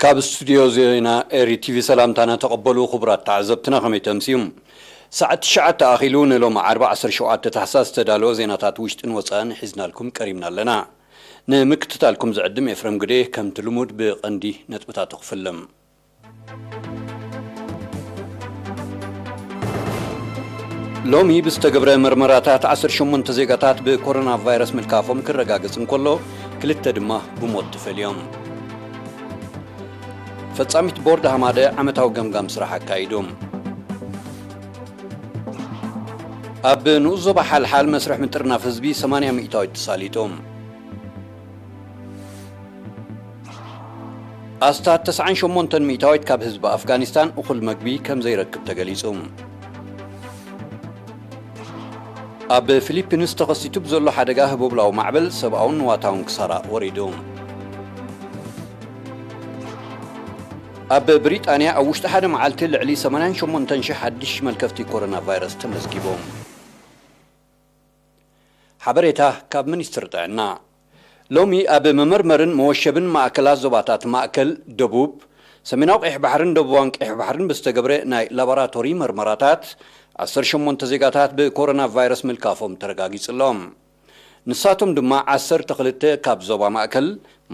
ካብ ስቱድዮ ዜና ኤሪ ቲቪ ሰላምታና ተቐበሉ ክቡራት ተዓዘብትና፣ ከመይ ተምስዩም? ሰዓት ትሽዓተ ኣኺሉ ንሎሚ ዓርቢ ዓሰርተ ሸውዓተ ታሕሳስ ዝተዳለወ ዜናታት ውሽጥን ወጻእን ሒዝናልኩም ቀሪብና ኣለና። ንምክትታልኩም ዝዕድም ኤፍረም ግዴ፣ ከምቲ ልሙድ ብቐንዲ ነጥብታቱ ክፍልም። ሎሚ ብዝተገብረ መርመራታት ዓሰርተ ሸሞንተ ዜጋታት ብኮሮና ቫይረስ ምልካፎም ክረጋገጽ እንከሎ፣ ክልተ ድማ ብሞት ተፈልዮም። ፈጻሚት ቦርድ ሃማደ ዓመታዊ ገምጋም ስራሕ ኣካይዱ። ኣብ ንኡስ ዞባ ሓልሓል መስርሕ ምጥርናፍ ህዝቢ ሰማንያ ሚእታዊት ተሳሊጡ። ኣስታት ተስዓን ሸሞንተን ሚእታዊት ካብ ህዝቢ ኣፍጋኒስታን እኹል መግቢ ከም ዘይረክብ ተገሊጹ። ኣብ ፊሊፒንስ ተኸሲቱ ብዘሎ ሓደጋ ህቦብላዊ ማዕበል ሰብኣውን ንዋታውን ክሳራ ወሪዱ። ኣብ ብሪጣንያ ኣብ ውሽጢ ሓደ መዓልቲ ልዕሊ ሰማንያን ሸሞንተን ሽሕ ሓድሽ መልከፍቲ ኮሮና ቫይረስ ተመዝጊቡ። ሓበሬታ ካብ ሚኒስትሪ ጥዕና። ሎሚ ኣብ መመርመርን መወሸብን ማእከላት ዞባታት ማእከል፣ ደቡብ፣ ሰሜናዊ ቀይሕ ባሕርን ደቡባውን ቀይሕ ባሕርን ብዝተገብረ ናይ ላቦራቶሪ መርመራታት፣ ዓሰርተ ሸሞንተ ዜጋታት ብኮሮና ቫይረስ ምልካፎም ተረጋጊጹ ኣሎ። ንሳቶም ድማ ዓሰርተ ክልተ ካብ ዞባ ማእከል፣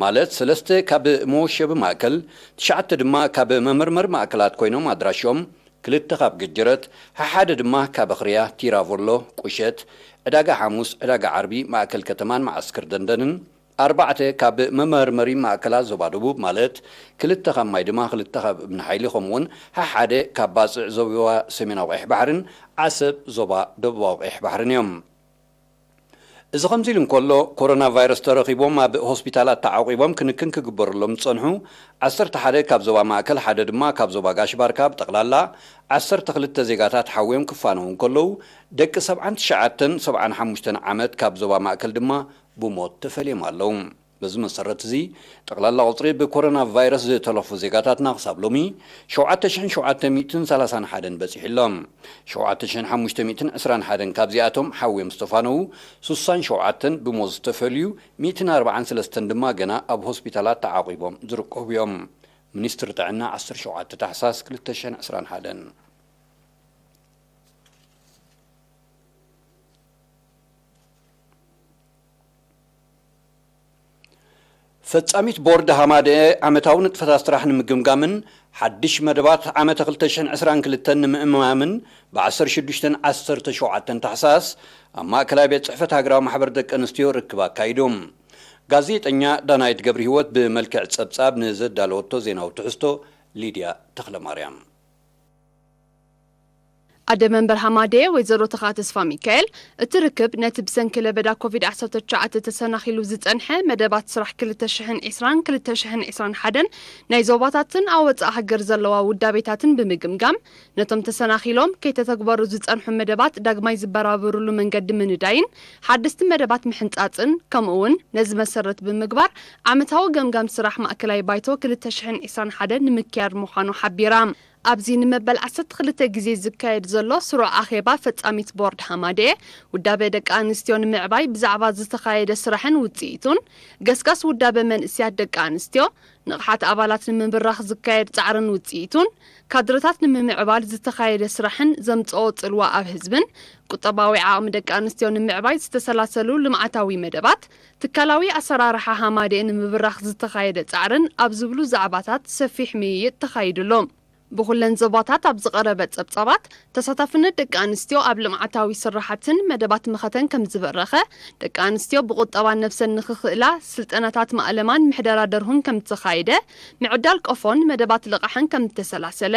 ማለት ሰለስተ ካብ መወሸቢ ማእከል፣ ትሽዓተ ድማ ካብ መመርመሪ ማእከላት ኮይኖም ኣድራሾም ክልተ ካብ ገጀረት፣ ሓሓደ ድማ ካብ ኣኽርያ፣ ቲራቮሎ፣ ቁሸት፣ ዕዳጋ ሓሙስ፣ ዕዳጋ ዓርቢ፣ ማእከል ከተማን መዓስከር ደንደንን፣ ኣርባዕተ ካብ መመርመሪ ማእከላት ዞባ ደቡብ፣ ማለት ክልተ ካብ ማይ ድማ፣ ክልተ ካብ እምኒ ሓይሊ፣ ከምኡውን ሓሓደ ካብ ባጽዕ ዞባ ሰሜናዊ ቀይሕ ባሕርን ዓሰብ ዞባ ደቡባዊ ቀይሕ ባሕርን እዮም። እዚ ከምዚ ኢሉ እንከሎ፣ ኮሮና ቫይረስ ተረኺቦም ኣብ ሆስፒታላት ተዓቂቦም ክንክን ክግበረሎም ዝጸንሑ ዓሰርተ ሓደ ካብ ዞባ ማእከል፣ ሓደ ድማ ካብ ዞባ ጋሽ ባርካ፣ ብጠቕላላ ዓሰርተ ክልተ ዜጋታት ሓውዮም ክፋነዉ እንከለዉ፣ ደቂ ሰብዓን ትሽዓተን ሰብዓን ሓሙሽተን ዓመት ካብ ዞባ ማእከል ድማ ብሞት ተፈልዮም ኣለዉ። በዚ መሰረት እዚ፣ ጠቕላላ ቁጽሪ ብኮሮና ቫይረስ ዝተለፉ ዜጋታትና ክሳብ ሎሚ ሸውዓተ ሽሕን ሸውዓተ ሚእትን ሰላሳን ሓደን በጺሑ ኣሎ። ሸውዓተ ሽሕን ሓሙሽተ ሚእትን ዕስራን ሓደን ካብዚኣቶም ሓውዮም ዝተፋነዉ፣ ሱሳን ሸውዓተን ብሞት ዝተፈልዩ፣ ሚእትን ኣርባዓን ሰለስተን ድማ ገና ኣብ ሆስፒታላት ተዓቂቦም ዝርከቡ እዮም። ሚኒስትሪ ጥዕና፣ ዓሰርተ ሸውዓተ ታሕሳስ ክልተ ሽሕን ዕስራን ሓደን። ፈጻሚት ቦርድ ሃማደኤ ዓመታዊ ንጥፈታት ስራሕ ንምግምጋምን ሓድሽ መደባት ዓመተ ክልተ ሽሕን ዕስራን ክልተን ንምእማምን ብ ዓሰርተ ሽዱሽተን ዓሰርተ ሸውዓተን ታሕሳስ ኣብ ማእከላይ ቤት ጽሕፈት ሃገራዊ ማሕበር ደቂ ኣንስትዮ ርክብ ኣካይዱ። ጋዜጠኛ ዳናይት ገብረ ህይወት ብመልክዕ ጸብጻብ ንዘዳለወቶ ዜናዊ ትሕዝቶ ሊድያ ተኽለማርያም። ኣደ መንበር ሃማደኤ ወይዘሮ ተኻ ተስፋ ሚካኤል፣ እቲ ርክብ ነቲ ብሰንኪ ለበዳ ኮቪድ ዓሰርተ ትሽዓተ ተሰናኺሉ ዝጸንሐ መደባት ስራሕ ክልተ ሽሕን ዕስራን ክልተ ሽሕን ዕስራን ሓደን ናይ ዞባታትን ኣብ ወጻኢ ሃገር ዘለዋ ውዳቤታትን ብምግምጋም፣ ነቶም ተሰናኺሎም ከይተተግበሩ ዝጸንሑ መደባት ዳግማይ ዝበራበሩሉ መንገዲ ምንዳይን ሓደስቲ መደባት ምሕንጻጽን፣ ከምኡ እውን ነዚ መሰረት ብምግባር ዓመታዊ ገምጋም ስራሕ ማእከላይ ባይቶ ክልተ ሽሕን ዕስራን ሓደን ንምክያድ ምዃኑ ሓቢራ። ኣብዚ ንመበል ዓሰርተ ክልተ ግዜ ዝካየድ ዘሎ ስሩዕ ኣኼባ ፈጻሚት ቦርድ ሃማደኤ፣ ውዳበ ደቂ ኣንስትዮ ንምዕባይ ብዛዕባ ዝተኻየደ ስራሕን ውጽኢቱን፣ ገስጋስ ውዳበ መንእስያት ደቂ ኣንስትዮ፣ ንቕሓት ኣባላት ንምብራኽ ዝካየድ ጻዕርን ውጽኢቱን፣ ካድረታት ንምምዕባል ዝተኻየደ ስራሕን ዘምጽኦ ጽልዋ ኣብ ህዝብን፣ ቁጠባዊ ዓቕሚ ደቂ ኣንስትዮ ንምዕባይ ዝተሰላሰሉ ልምዓታዊ መደባት፣ ትካላዊ ኣሰራርሓ ሃማደኤ ንምብራኽ ዝተኻየደ ጻዕርን ኣብ ዝብሉ ዛዕባታት ሰፊሕ ምይይጥ ተኻይዱሉ። ብኹለን ዞባታት ኣብ ዝቐረበ ጸብጻባት፣ ተሳታፍነት ደቂ ኣንስትዮ ኣብ ልምዓታዊ ስራሓትን መደባት መኸተን ከም ዝበረኸ፣ ደቂ ኣንስትዮ ብቑጠባ ነብሰን ንኽኽእላ ስልጠናታት ማእለማን ምሕደራ ደርሁን ከም ዝተኻየደ፣ ምዕዳል ቆፎን መደባት ልቓሕን ከም እተሰላሰለ፣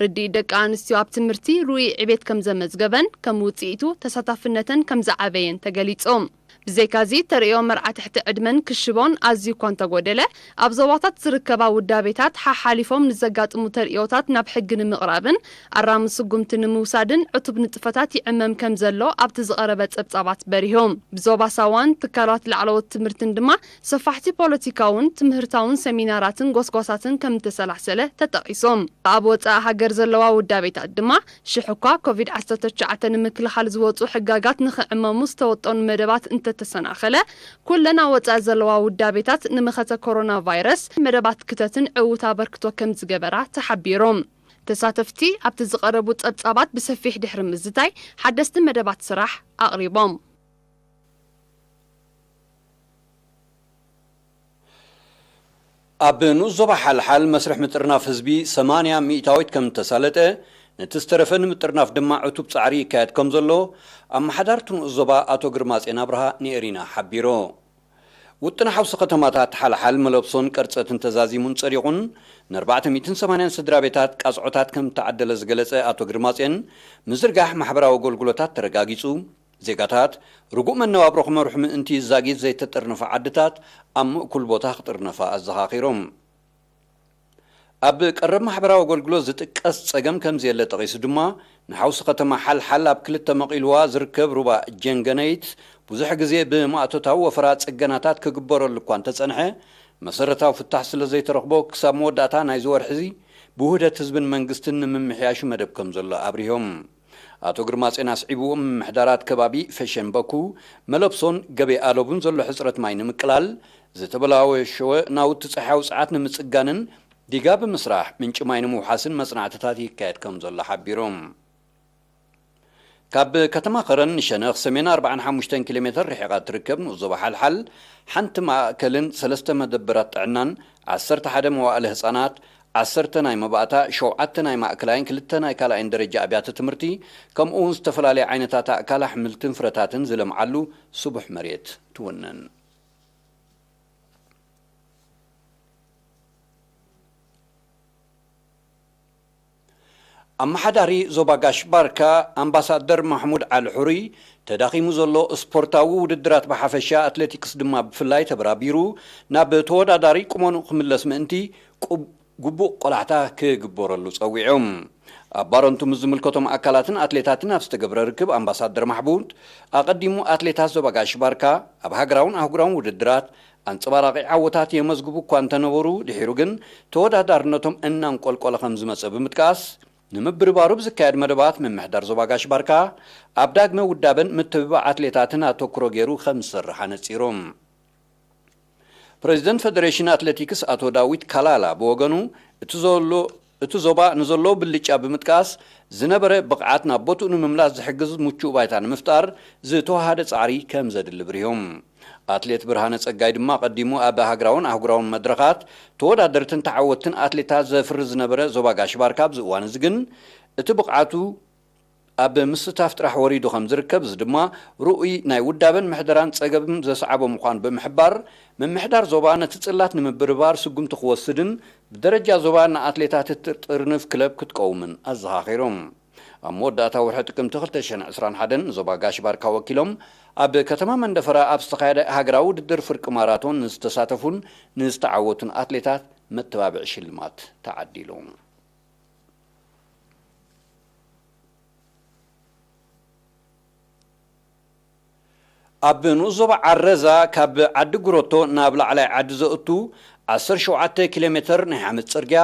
ርድኢት ደቂ ኣንስትዮ ኣብ ትምህርቲ ርኡይ ዕቤት ከም ዘመዝገበን ከም ውጽኢቱ ተሳታፍነተን ከም ዝዓበየን ተገሊጹ። ብዘይካዚ፣ ተርእዮ መርዓ ትሕቲ ዕድመን ክሽቦን ኣዝዩ እኳ እንተጎደለ፣ ኣብ ዞባታት ዝርከባ ውዳቤታት ሓሓሊፎም ንዘጋጥሙ ተርእዮታት ናብ ሕጊ ንምቕራብን ኣራሚ ስጉምቲ ንምውሳድን ዕቱብ ንጥፈታት ይዕመም ከም ዘሎ ኣብቲ ዝቐረበ ጸብጻባት በሪሁ። ብዞባ ሳዋን ትካላት ላዕለዎት ትምህርትን ድማ ሰፋሕቲ ፖለቲካውን ትምህርታውን ሰሚናራትን ጎስጓሳትን ከም እተሰላሰለ ተጠቒሱ። ኣብ ወጻኢ ሃገር ዘለዋ ውዳቤታት ድማ ሽሕ እኳ ኮቪድ ዓሰርተ ትሽዓተ ንምክልኻል ዝወጹ ሕጋጋት ንኽዕመሙ ዝተወጠኑ መደባት እንተ ተሰናኸለ፣ ኩለን ኣብ ወጻኢ ዘለዋ ውዳቤታት ንመኸተ ኮሮና ቫይረስ መደባት ክተትን ዕዉት ኣበርክቶ ከም ዝገበራ ተሓቢሩ። ተሳተፍቲ ኣብቲ ዝቐረቡ ጸብጻባት ብሰፊሕ ድሕሪ ምዝታይ ሓደስቲ መደባት ስራሕ ኣቕሪቦም። ኣብ ንኡስ ዞባ ሓልሓል መስርሕ ምጥርናፍ ህዝቢ ሰማንያ ሚእታዊት ከም እተሳለጠ፣ ነቲ ዝተረፈ ንምጥርናፍ ድማ ዕቱብ ጻዕሪ ይካየድ ከም ዘሎ ኣመሓዳሪ እቲ ንኡስ ዞባ ኣቶ ግርማጼን ኣብርሃ ንኤሪና ሓቢሩ። ውጥን ሓውሲ ከተማታት ሓልሓል መለብሶን ቀርጸትን ተዛዚሙን ጸዲቑን፣ ን ኣርባዕተ ሚእትን ሰማንያን ስድራ ቤታት ቃጽዖታት ከም እተዓደለ ዝገለጸ ኣቶ ግርማጼን፣ ምዝርጋሕ ማሕበራዊ ኣገልግሎታት ተረጋጊጹ፣ ዜጋታት ርጉእ መነባብሮ ክመርሑ ምእንቲ ዛጊት ዘይተጠርነፋ ዓድታት ኣብ ምእኩል ቦታ ክጥርነፋ ኣዘኻኺሮም። ኣብ ቀረብ ማሕበራዊ ኣገልግሎት ዝጥቀስ ጸገም ከም ዘየለ ጠቒሱ ድማ፣ ንሓውሲ ከተማ ሓልሓል ኣብ ክልተ መቒልዋ ዝርከብ ሩባ ጀንገነይት ብዙሕ ግዜ ብማእቶታዊ ወፈራ ጽገናታት ክግበረሉ እኳ እንተጸንሐ፣ መሰረታዊ ፍታሕ ስለ ዘይተረኽቦ ክሳብ መወዳእታ ናይዚ ወርሒ እዚ ብውህደት ህዝብን መንግስትን ንምምሕያሹ መደብ ከም ዘሎ ኣብሪሆም። ኣቶ ግርማጼን ኣስዒቡ፣ ምምሕዳራት ከባቢ ፈሸን በኩ፣ መለብሶን ገቤ ኣለቡን ዘሎ ሕጽረት ማይ ንምቅላል፣ ዝተበላሸወ ናውቲ ጸሓያዊ ጸዓት ንምጽጋንን ዲጋ ብምስራሕ ምንጪ ማይ ንምውሓስን መጽናዕትታት ይካየድ ከም ዘሎ ሓቢሮም። ካብ ከተማ ኸረን ንሸነኽ ሰሜን ኣርባዓን ሓሙሽተን ኪሎ ሜተር ርሒቓ ትርከብ ንኡስ ዞባ ሓልሓል፣ ሓንቲ ማእከልን ሰለስተ መደበራት ጥዕናን፣ ዓሰርተ ሓደ መዋእለ ህጻናት፣ ዓሰርተ ናይ መባእታ፣ ሸውዓተ ናይ ማእከላይን ክልተ ናይ ካልኣይን ደረጃ ኣብያተ ትምህርቲ፣ ከምኡ እውን ዝተፈላለየ ዓይነታት ኣእካል ኣሕምልትን ፍረታትን ዝለምዓሉ ስቡሕ መሬት ትውንን። ኣመሓዳሪ ዞባ ጋሽ ባርካ ኣምባሳደር ማሕሙድ ዓሊ ሑሩይ፣ ተዳኺሙ ዘሎ ስፖርታዊ ውድድራት ብሓፈሻ፣ ኣትሌቲክስ ድማ ብፍላይ ተበራቢሩ፣ ናብ ተወዳዳሪ ቁመኑ ክምለስ ምእንቲ ቁብ-፣ ግቡእ ቆላሕታ ክግበረሉ ጸዊዖም። ኣብ ባረንቱ ምስ ዝምልከቶም ኣካላትን ኣትሌታትን ኣብ ዝተገብረ ርክብ፣ ኣምባሳደር ማሕሙድ፣ ኣቐዲሙ ኣትሌታት ዞባ ጋሽ ባርካ ኣብ ሃገራውን ኣህጉራውን ውድድራት ኣንጸባራቒ ዓወታት የመዝግቡ እኳ እንተነበሩ፣ ድሒሩ ግን ተወዳዳርነቶም እናንቆልቆለ ከም ዝመጸ ብምጥቃስ፣ ንምብርባሩ ብዝካየድ መደባት ምምሕዳር ዞባ ጋሽ ባርካ ኣብ ዳግመ ውዳበን ምትብባዕ ኣትሌታትን ኣተኩሮ ገይሩ ከም ዝሰርሕ ኣነጺሮም። ፕሬዚደንት ፌደሬሽን ኣትሌቲክስ ኣቶ ዳዊት ካላላ ብወገኑ፣ እቲ ዘሎ፣ እቲ ዞባ ንዘለዎ ብልጫ ብምጥቃስ፣ ዝነበረ ብቕዓት ናብ ቦትኡ ንምምላስ ዝሕግዝ ምቹእ ባይታ ንምፍጣር ዝተወሃደ ጻዕሪ ከም ዘድሊ ብሪሆም። ኣትሌት ብርሃነ ጸጋይ ድማ ቀዲሙ ኣብ ሃገራውን ኣህጉራውን መድረኻት ተወዳደርትን ተዓወትን ኣትሌታት ዘፍሪ ዝነበረ ዞባ ጋሽ ባርካ ኣብዚ እዋን እዚ ግን እቲ ብቕዓቱ ኣብ ምስታፍ ጥራሕ ወሪዱ ከም ዝርከብ፣ እዚ ድማ ርኡይ ናይ ውዳበን ምሕደራን ጸገም ዘስዓቦ ምዃኑ ብምሕባር፣ ምምሕዳር ዞባ ነቲ ጽላት ንምብርባር ስጉምቲ ክወስድን ብደረጃ ዞባ ንኣትሌታት እትጥርንፍ ክለብ ክትቀውምን ኣዘኻኺሮም። ኣብ መወዳእታ ወርሒ ጥቅምቲ ክልተ ሽሕን ዕስራን ሓደን ንዞባ ጋሽ ባርካ ወኪሎም ኣብ ከተማ መንደፈራ ኣብ ዝተኻየደ ሃገራዊ ውድድር ፍርቂ ማራቶን ንዝተሳተፉን ንዝተዓወቱን ኣትሌታት መተባብዒ ሽልማት ተዓዲሉ። ኣብ ንኡስ ዞባ ዓረዛ ካብ ዓዲ ጉረቶ ናብ ላዕላይ ዓዲ ዘእቱ ዓሰርተ ሸውዓተ ኪሎ ሜተር ናይ ሓመድ ጽርግያ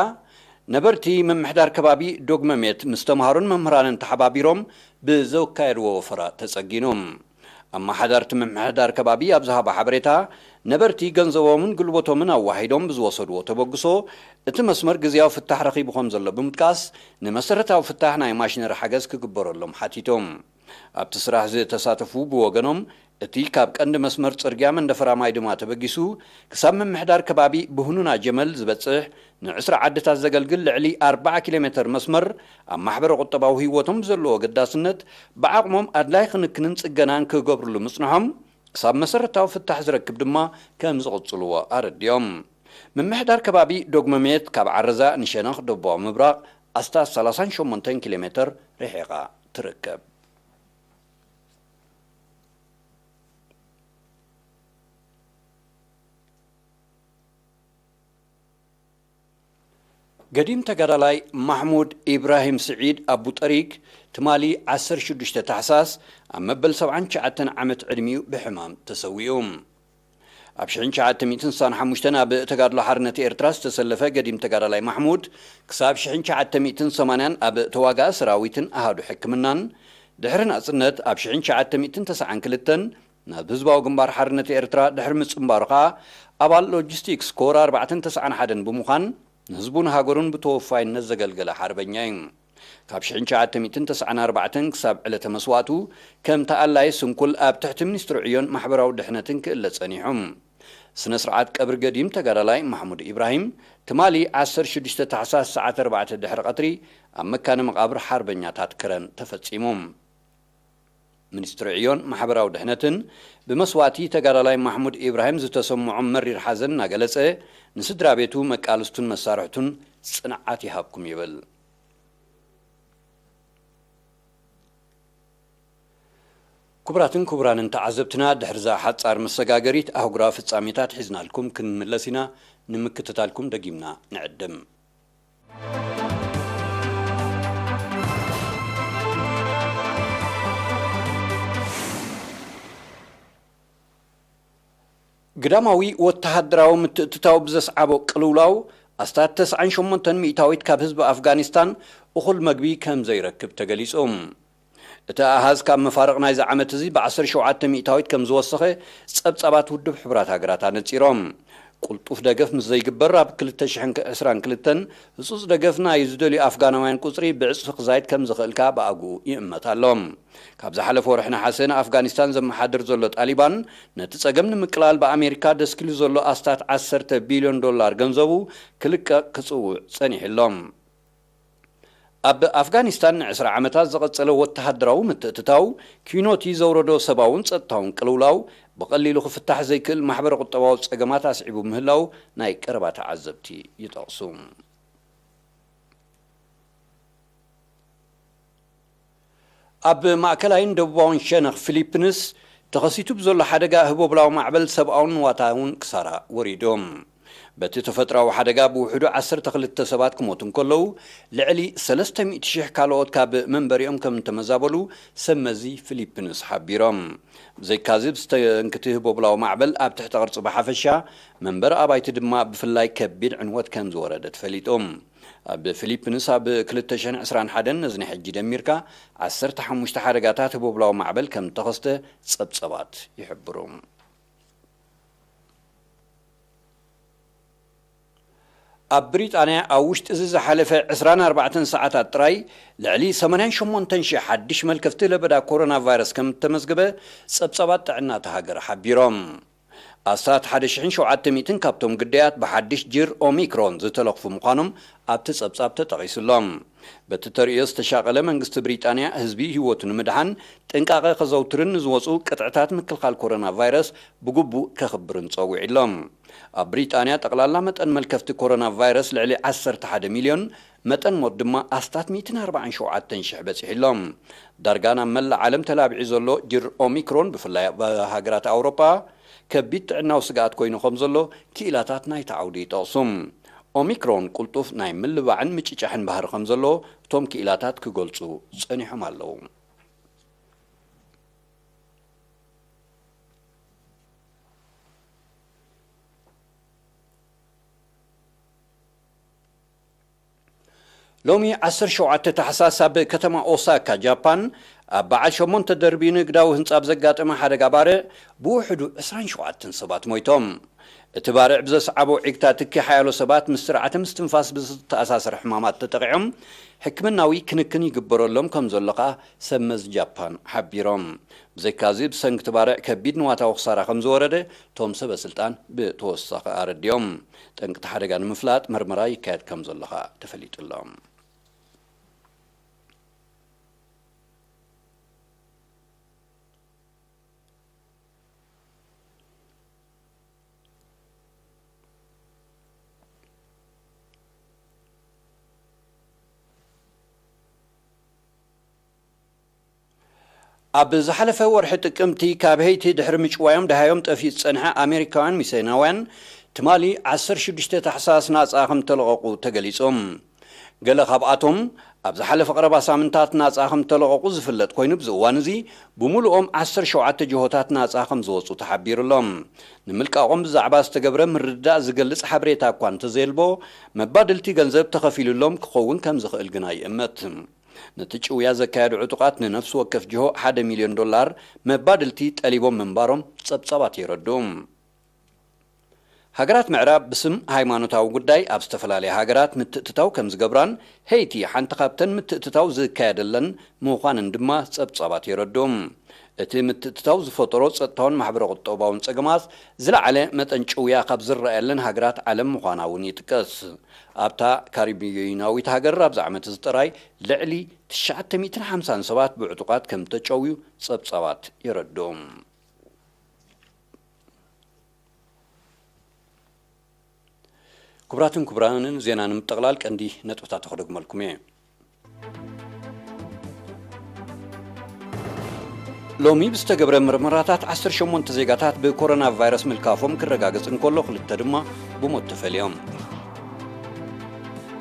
ነበርቲ ምምሕዳር ከባቢ ዶግመሜት ምስ ተምሃሮን መምህራንን ተሓባቢሮም ብዘካየድዎ ወፈራ ተጸጊኑ። ኣመሓዳርቲ ምምሕዳር ከባቢ ኣብ ዝሃቦ ሓበሬታ፣ ነበርቲ ገንዘቦምን ጉልበቶምን ኣዋሂዶም ብዝወሰድዎ ተበግሶ፣ እቲ መስመር ግዝያዊ ፍታሕ ረኺቡ ከም ዘሎ ብምጥቃስ፣ ንመሰረታዊ ፍታሕ ናይ ማሽነሪ ሓገዝ ክግበረሎም ሓቲቶም። ኣብቲ ስራሕ ዝተሳተፉ ብወገኖም፣ እቲ ካብ ቀንዲ መስመር ጽርግያ መንደፈራ ማይ ድማ ተበጊሱ፣ ክሳብ ምምሕዳር ከባቢ ብህኑና ጀመል ዝበጽሕ ንዕስራ ዓድታት ዘገልግል ልዕሊ ኣርብዓ ኪሎ ሜተር መስመር፣ ኣብ ማሕበረ ቁጠባዊ ህይወቶም ብዘለዎ ኣገዳስነት፣ ብዓቕሞም ኣድላይ ክንክንን ጽገናን ክገብርሉ ምጽንሖም፣ ክሳብ መሰረታዊ ፍታሕ ዝረክብ ድማ ከም ዝቕጽልዎ ኣረዲኦም። ምምሕዳር ከባቢ ዶግመሜት ካብ ዓረዛ ንሸነኽ ደቡባዊ ምብራቕ ኣስታት ሰላሳን ሸሞንተን ኪሎ ሜተር ርሒቓ ትርከብ። ገዲም ተጋዳላይ ማሕሙድ ኢብራሂም ስዒድ ኣቡ ጠሪግ፣ ትማሊ ዓሰርተ ሽዱሽተ ታሕሳስ ኣብ መበል ሰብዓን ትሽዓተን ዓመት ዕድሚኡ ብሕማም ተሰዊኡ። ኣብ ሽሕን ትሽዓተ ሚእትን ስሳን ሓሙሽተን ኣብ ተጋድሎ ሓርነት ኤርትራ ዝተሰለፈ ገዲም ተጋዳላይ ማሕሙድ፣ ክሳብ ሽሕን ትሽዓተ ሚእትን ሰማንያን ኣብ ተዋጋኢ ሰራዊትን ኣሃዱ ሕክምናን፣ ድሕሪ ናጽነት ኣብ ሽሕን ትሽዓተ ሚእትን ተስዓን ክልተን ናብ ህዝባዊ ግንባር ሓርነት ኤርትራ ድሕሪ ምጽንባሩ ከኣ ኣባል ሎጂስቲክስ ኮር ኣርባዕተን ተስዓን ሓደን ብምዃን ንህዝቡን ሃገሩን ብተወፋይነት ዘገልገለ ሓርበኛ እዩ። ካብ ሽሕን ትሽዓተ ሚእትን ተስዓን ኣርባዕተን ክሳብ ዕለተ መስዋእቱ ከም ተኣላይ ስንኩል ኣብ ትሕቲ ሚኒስትሪ ዕዮን ማሕበራዊ ድሕነትን ክእለ ጸኒሑ። ስነ ስርዓት ቀብሪ ገዲም ተጋዳላይ ማሕሙድ ኢብራሂም ትማሊ ዓሰርተ ሽዱሽተ ታሕሳስ ሰዓት ኣርባዕተ ድሕሪ ቀትሪ ኣብ መካነ መቓብር ሓርበኛታት ከረን ተፈጺሙ። ሚኒስትሪ ዕዮን ማሕበራዊ ድሕነትን ብመስዋእቲ ተጋዳላይ ማሕሙድ ኢብራሂም ዝተሰምዖም መሪር ሓዘን እናገለጸ፣ ንስድራ ቤቱ፣ መቃልስቱን መሳርሕቱን ጽንዓት ይሃብኩም ይብል። ክቡራትን ክቡራንን ተዓዘብትና፣ ድሕርዛ ሓጻር መሰጋገሪት ኣህጉራዊ ፍጻሜታት ሒዝናልኩም ክንምለስ ኢና። ንምክትታልኩም ደጊምና ንዕድም። ግዳማዊ ወተሃደራዊ ምትእትታው ብዘስዓቦ ቅልውላው፣ ኣስታት ተስዓን ሸሞንተን ሚእታዊት ካብ ህዝቢ ኣፍጋኒስታን እኹል መግቢ ከም ዘይረክብ ተገሊጹ። እቲ ኣሃዝ ካብ መፋርቕ ናይዚ ዓመት እዚ ብዓሰርተ ሸውዓተ ሚእታዊት ከም ዝወሰኸ ጸብጻባት ውድብ ሕቡራት ሃገራት ኣነጺሮም። ቅልጡፍ ደገፍ ምስ ዘይግበር፣ ኣብ ክልተ ሽሕን ዕስራን ክልተን ህጹጽ ደገፍ ናይ ዝደልዩ ኣፍጋናውያን ቁጽሪ ብዕጽፊ ክዛይድ ከም ዝኽእል ከኣ ብኣግኡ ይእመት ኣሎ። ካብ ዝሓለፈ ወርሒ ነሓሰ ንኣፍጋኒስታን ዘመሓድር ዘሎ ጣሊባን፣ ነቲ ጸገም ንምቅላል ብኣሜሪካ ደስኪሉ ዘሎ ኣስታት ዓሰርተ ቢልዮን ዶላር ገንዘቡ ክልቀቕ ክጽውዕ ጸኒሑ ኣሎ። ኣብ ኣፍጋኒስታን ንዕስራ ዓመታት ዝቐጸለ ወተሃደራዊ ምትእትታው፣ ኪኖቲ ዘውረዶ ሰብኣውን ጸጥታውን ቅልውላው፣ ብቐሊሉ ክፍታሕ ዘይክእል ማሕበረ ቁጠባዊ ጸገማት ኣስዒቡ ምህላው ናይ ቀረባ ተዓዘብቲ ይጠቕሱ። ኣብ ማእከላይን ደቡባውን ሸነኽ ፊሊፕንስ ተኸሲቱ ብዘሎ ሓደጋ ህቦብላዊ ማዕበል ሰብኣውን ንዋታውን ክሳራ ወሪዱ። በቲ ተፈጥሮኣዊ ሓደጋ ብውሕዱ ዓሰርተ ክልተ ሰባት ክሞቱ እንከለዉ፣ ልዕሊ ሰለስተ ሚእቲ ሺሕ ካልኦት ካብ መንበሪኦም ከም እተመዛበሉ ሰብ መዚ ፊሊፕንስ ሓቢሮም። ብዘይካዚ፣ ብሰንኪ እቲ ህቦብላዊ ማዕበል ኣብ ትሕቲ ቅርጺ ብሓፈሻ፣ መንበሪ ኣባይቲ ድማ ብፍላይ ከቢድ ዕንወት ከም ዝወረደ ተፈሊጡ። ኣብ ፊሊፕንስ ኣብ ክልተ ሽሕን ዕስራን ሓደን ነዚ ናይ ሕጂ ደሚርካ ዓሰርተ ሓሙሽተ ሓደጋታት ህቦብላዊ ማዕበል ከም እተኸስተ ጸብጸባት ይሕብሩ። ኣብ ብሪጣንያ ኣብ ውሽጢ እዚ ዝሓለፈ ዕስራን ኣርባዕተን ሰዓታት ጥራይ ልዕሊ ሰማንያን ሸሞንተን ሽሕ ሓድሽ መልከፍቲ ለበዳ ኮሮና ቫይረስ ከም እተመዝገበ ጸብጸባት ጥዕና እታ ሃገር ሓቢሮም። ኣስታት ሓደ ሽሕን ሸውዓተ ሚእትን ካብቶም ግዳያት ብሓድሽ ጅር ኦሚክሮን ዝተለኽፉ ምዃኖም ኣብቲ ጸብጻብ ተጠቒሱ ኣሎ። በቲ ተርእዮ ዝተሻቐለ መንግስቲ ብሪጣንያ፣ ህዝቢ ህይወቱ ንምድሓን ጥንቃቐ ከዘውትርን ንዝወጹ ቅጥዕታት ምክልኻል ኮሮና ቫይረስ ብግቡእ ከኽብርን ጸዊዑ ኣሎ። ኣብ ብሪጣንያ ጠቕላላ መጠን መልከፍቲ ኮሮና ቫይረስ ልዕሊ ዓሰርተ ሓደ ሚልዮን፣ መጠን ሞት ድማ ኣስታት ሚእትን ኣርባዓን ሸውዓተን ሽሕ በጺሑ ኣሎ። ዳርጋ ናብ መላእ ዓለም ተላቢዑ ዘሎ ጅር ኦሚክሮን፣ ብፍላይ ኣብ ሃገራት ኣውሮጳ፣ ከቢድ ጥዕናዊ ስግኣት ኮይኑ ከም ዘሎ ክኢላታት ናይቲ ዓውዲ ይጠቕሱ። ኦሚክሮን ቅልጡፍ ናይ ምልባዕን ምጭጫሕን ባህሪ ከም ዘሎ እቶም ክኢላታት ክገልጹ ጸኒሖም ኣለዉ። ሎሚ ዓሰርተ ሸውዓተ ታሕሳስ ኣብ ከተማ ኦሳካ ጃፓን፣ ኣብ በዓል ሸሞንተ ደርቢ ንግዳዊ ህንጻ ብዘጋጠመ ሓደጋ ባርዕ ብውሕዱ ዕስራን ሸውዓተን ሰባት ሞይቶም። እቲ ባርዕ ብዘስዓቦ ዒግታ ትኪ ሓያሎ ሰባት ምስ ስርዓተ ምስትንፋስ ብዝተኣሳሰር ሕማማት ተጠቒዖም ሕክምናዊ ክንክን ይግበረሎም ከም ዘሎ ከኣ ሰብ መዚ ጃፓን ሓቢሮም። ብዘይካዚ፣ ብሰንኪ እቲ ባርዕ ከቢድ ንዋታዊ ክሳራ ከም ዝወረደ እቶም ሰበ ስልጣን ብተወሳኺ ኣረዲኦም። ጠንቂ እቲ ሓደጋ ንምፍላጥ መርመራ ይካየድ ከም ዘሎ ከኣ ተፈሊጡ ኣሎ። ኣብ ዝሓለፈ ወርሒ ጥቅምቲ ካብ ሄይቲ ድሕሪ ምጭዋዮም ደሃዮም ጠፊኡ ዝጸንሐ ኣሜሪካውያን ሚስዮናውያን ትማሊ ዓሰርተ ሽዱሽተ ታሕሳስ ናጻ ከም ተለቐቑ ተገሊጹ። ገለ ካብኣቶም ኣብ ዝሓለፈ ቀረባ ሳምንታት ናጻ ከም ተለቐቑ ዝፍለጥ ኮይኑ፣ ብዚ እዋን እዚ ብምሉኦም ዓሰርተ ሸውዓተ ጅሆታት ናጻ ከም ዝወጹ ተሓቢሩ ኣሎ። ንምልቃቖም ብዛዕባ ዝተገብረ ምርድዳእ ዝገልጽ ሓበሬታ እኳ እንተዘየልቦ፣ መባድልቲ ገንዘብ ተኸፊሉሎም ክኸውን ከም ዝኽእል ግና ይእመት። ነቲ ጭውያ ዘካየዱ ዕጡቓት ንነፍሲ ወከፍ ጅሆ ሓደ ሚልዮን ዶላር መባድልቲ ጠሊቦም ምንባሮም ጸብጻባት የረድኡ። ሃገራት ምዕራብ ብስም ሃይማኖታዊ ጉዳይ ኣብ ዝተፈላለያ ሃገራት ምትእትታው ከም ዝገብራን፣ ሄይቲ ሓንቲ ካብተን ምትእትታው ዝካየደለን ምዃንን ድማ ጸብጻባት የረድኡ። እቲ ምትእትታው ዝፈጠሮ ጸጥታውን ማሕበረ ቁጠባውን ጸገማት ዝለዓለ መጠን ጭውያ ካብ ዝረኣየለን ሃገራት ዓለም ምዃና እውን ይጥቀስ። ኣብታ ካሪቢያዊት ሃገር ኣብዚ ዓመት እዚ ጥራይ ልዕሊ ትሽዓተ ሚእትን ሓምሳን ሰባት ብዕጡቓት ከም ተጨውዩ ጸብጻባት የረድኡ። ክቡራትን ክቡራንን፣ ዜና ንምጥቕላል ቀንዲ ነጥብታት ክደግመልኩም እየ። ሎሚ ብዝተገብረ ምርመራታት ዓሰርተ ሸሞንተ ዜጋታት ብኮሮና ቫይረስ ምልካፎም ክረጋገጽ እንከሎ፣ ክልተ ድማ ብሞት ተፈልዮም።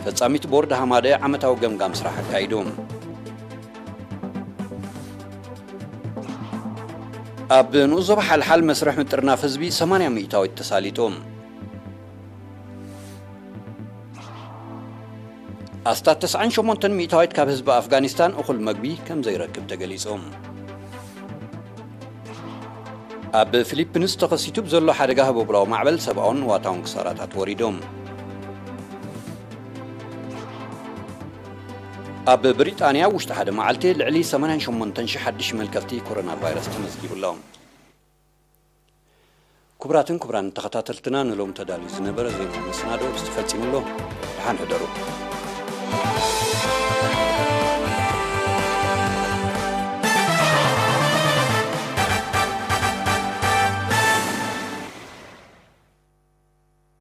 ፈጻሚት ቦርድ ሃማደ ዓመታዊ ገምጋም ስራሕ ኣካይዱ። ኣብ ንኡስ ዞባ ሓልሓል መስርሕ ምጥርናፍ ህዝቢ ሰማንያ ሚእታዊት ተሳሊጡ። ኣስታት ተስዓን ሸሞንተን ሚእታዊት ካብ ህዝቢ ኣፍጋኒስታን እኹል መግቢ ከም ዘይረክብ ተገሊጹ። ኣብ ፊሊፒንስ ተኸሲቱ ብዘሎ ሓደጋ ህቦብላዊ ማዕበል ሰብኣውን ንዋታውን ክሳራታት ወሪዶም። ኣብ ብሪጣንያ ውሽጢ ሓደ መዓልቲ ልዕሊ ሰማንያን ሸሞንተን ሽሕ ሓድሽ መልከፍቲ ኮሮና ቫይረስ ተመዝጊቡ ኣሎ። ክቡራትን ክቡራን ተኸታተልትና፣ ንሎም ተዳልዩ ዝነበረ ዜና መሰናዶ ብዝተፈጺሙ ኣሎ። ደሓን ሕደሩ።